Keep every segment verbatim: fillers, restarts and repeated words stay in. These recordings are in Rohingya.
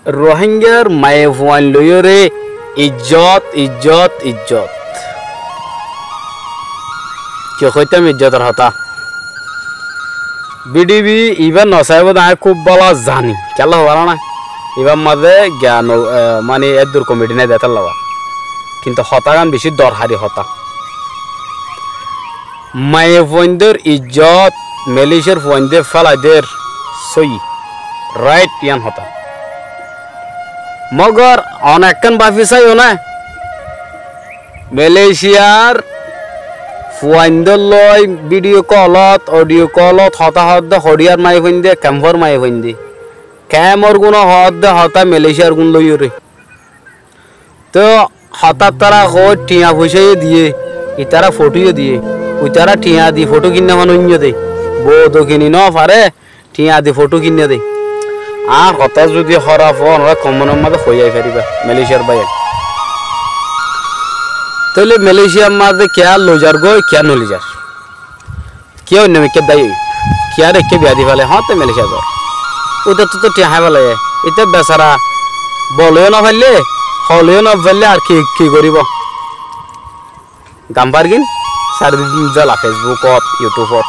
Rohingár maiyafuain loiyóre ijjot, ijjot, ijjot. Ki hoitám ijjotor hotá? Bidibi ibá nosaibóde aññí kúb bála zani. Kiyólla hoór na? Ibár mazé giyan, e, mani eddur komiti nái de tálla. Kintu hotágan bicí dorhari hotá. Maiyafuaindór ijjot Malaysiar fuainde félai der sóiyi, rait yían hotá. Mogor onekkán báfi saiyó na, Malaysiar fuaindór loi bídiyo kolót, odhiyo kolót hotá hoódde hoçiyar maiyafuainde, kemfor maiyafuainde. Kemor gúne hoódde hotá Malaysiar gún loiyóre. Tóu hotá tará hoói thiañ foicá yó diyé, itará fothó yó diyé. Uitará thiañ di fothó kinná fán óinno dé. Bou dóu kini nófaré, thiañ di fothó kinná dé. Añár hotá zudi hóraf ó, onorá komentor mazé hoói faribá, Malaysiar báiyain. Tóile Malaysiar mazé kiyá loizar gói, kiyá noloizar? Kiyá oinno mikká dái ói, kiyá rekké biya di félai, hoóñtte Malaysia zar. Útattú tó thiañ hái félaiye. Ite besara bol ói yó nofaillé, hol ói yó nofaillé, ar ki, ki goríbo? Gam fargín sári di zala Facebookot, YouTubeot.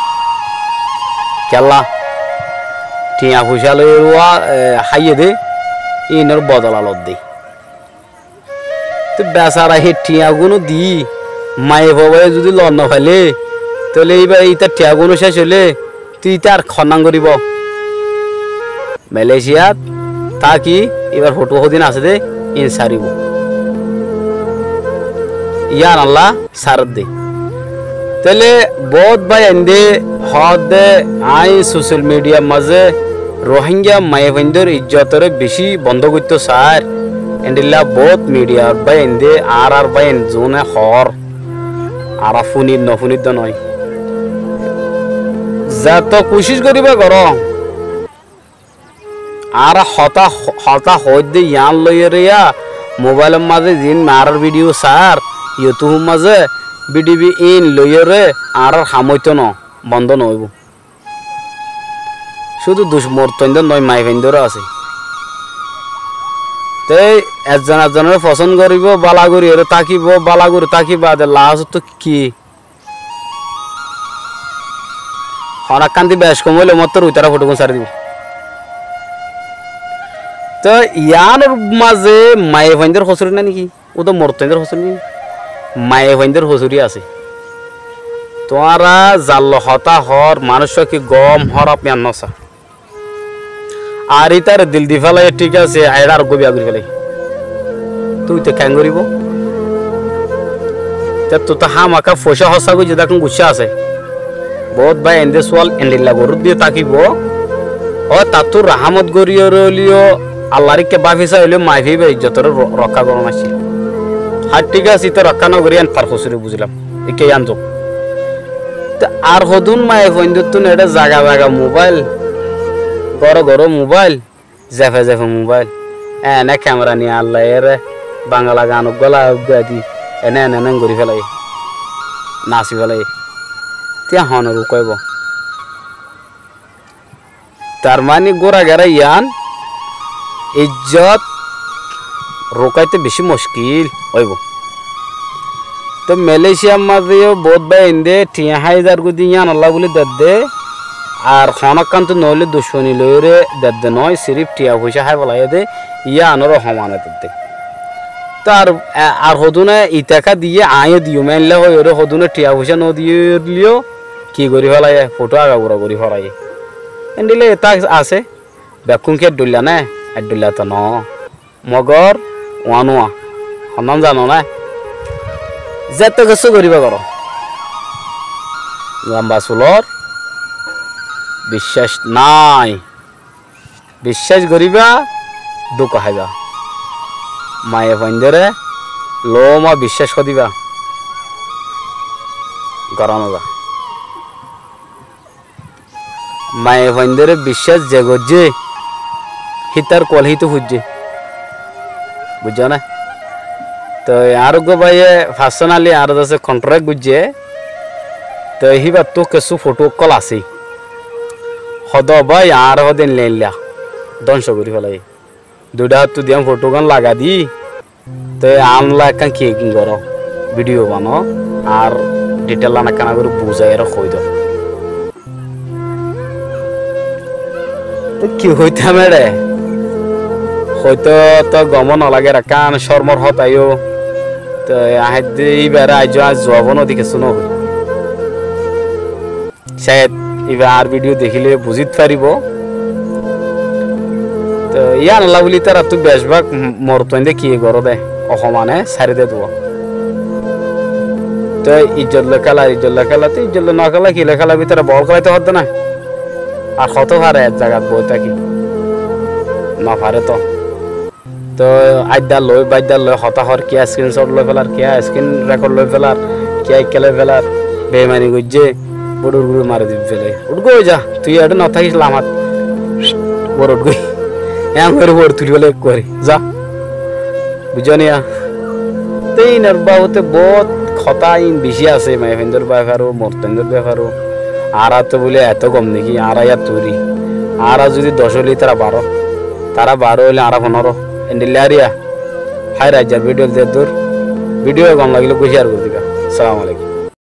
Kiyólla? Thiañ foicá loi ruwa, e, háiye dé, inor bodola lodde. Te besara hé thiañ gúno di, maiyafua báiye zudi lon nofailé, tóile íba ítar thiañ gúno céc óile, te íte ar honnán goríbo? Malaysiat táki íbar fothó hodún asé dé, ín sáribo. Yíanolla sáredde. Tóile boóut báiyaindé hoódde aññí sosiyal midhiyar mazé Rohingya maiyafuaindór ijjotoré bicí bondó goittó saár, endhíla boóut midhiyar báiyaindé añárár báiyain zuúne hoór, añára fúnir nofúnir dé noói. Zeto kucíc goríba goró, añára hotá, hotá hoóidde yián loiyóre yá, mubáilor mazé ziín añárár bídhiyu saár, yutúbor mazé bídhibi íin loiyóre añárár ham óito noó, bondó noóibou. Cúdu duc morotfuaindór noói, maiyafuaindórou asé. Te ezzon ezzonoré fosón goríbou, bála goríyoré tákibou, bála gorí táki baade laásottú ki? Honókkan di bec kom óile mottór uitará fothógun sári dibou. Te yiánor mazé maiyafuaindór hosúri nái néki? Úto morotfuaindór hosúri nái? Maiyafuaindór hosúri asé. Tuáñra zalloi hotá hoór, manúiccúa ki gom hóraf yián nosá. Ar ítare dil di félaiyé, thík asé, ar eçé areggúa biya gorí félaiyé. Te uite keén goríbou? Te tuáñra hámaka foicá hóssa goijjé dé ekkán guccá asé. Boóut báiyaindé súal endhíla goróddiye tákibou. Ói tattú rahámot goríyoré óiliyo, Allar ikká báfi sai óiliyo, maiyafuaibá ijjotoré ro-, rokká gorón aiccé. Hár thík asé, íte rokká nogorí, yían tar hosúri buzílam. Ikká yían zouk. Te ar hodún maiyafuaindóttun eçé zaga zaga mubáil, góró góró mubáil, zefe zefe mubáil, ene kemera niya Allaye eré Bangla gan uggúa lagai uggúa di, ene ene ene gorí félaiyé, nasi félaiyé. Te hone rukáibou? Tar mani gúra gerá yián ijjot rukáito bicí mockil óibou. Te Malaysiar mazé yó boóut báiyaindé thiañ hái zargói dé yíanolla bóli dedde, ar honókkántu noóile ducmoni loiyóre dedde noói, siríf thiañ foicá hái félaiyé dé, yíanoré homane dedde. Te ar, ar hodúne itaká diyé, aññí yó diyum, éilla hoiyóre hodúne thiañ foicá nodiyóre ki gorí félaiyé, fothó agagura gorí félaiyé. Endhíla ita asé, bekkún ki eddhóilla né? Eddhóilla toó noó. Mogor uán uá. Honnán zano né? Zetó kessú goríba goró. Lamba sulor biccác nái. Biccác goríba, dúka háiba. Maiyafuaindóre loóma biccác hodiba. Gorá noza. Maiyafuaindóre biccác ze goijjé, hítar kual híto foijjé. Buijjó né? Toi añár uggúa báiye personally añáre zase contract goijjé, toi híbattú kessú fothó ókkol asé. Hodó bái añáre hodé eilla eilla dónco gorí félaiyé. Duitá áttú diyám fotogán lagai di. Te añálla ekkán ki goró, bidiyó banó, ar dhithél lan ekkán gorí buzái ar hoói do. Te ki hoitám ére? Hoitó to gomó no lager, ekkán córmor hotá yó. Te aññí de íbaré aijjó aññí zuab no di, kessú no hoi. Cáyed íba añár bidiyó dekíle buzít faribó. Te yíanolla buli ítarattú becbák morotfuainde ki goró dé, ohomane sári dé duwa. Te ijjot loi kélar, ijjot loi kélar, te ijjot loi no kéla, ki loi kéla, bútore bol kélaito fare dé na. Ar hotó fare ek zagat boi táki? No fare to. Te aidda loi, baidda loi hotá hoór, kiyá screenshot loi félar, kiyá screen record loi félar, kiyá ikká loi félar, beimani goijjé, bóut ur gori mari di féle. Uth goi za, tui eçé no tákis lamat. Bóut uth goi. Eén gorí bóut tuli féle ekkuwari. Za. Buijjó niya? Te ínor babote bóut hotá ín bicí asé, maiyafuaindór befaro, morotfuaindór befaro. Añára to bóle eto gom niki, añára yían turi. Añára zudi doc óile ítara baró. Tará baró óile añára fonóro. Endilla ariya. Háir aijjar bidiyó de dór. Bidiyó gom lagile goi ciyar gori diba. Assalamu alaikum.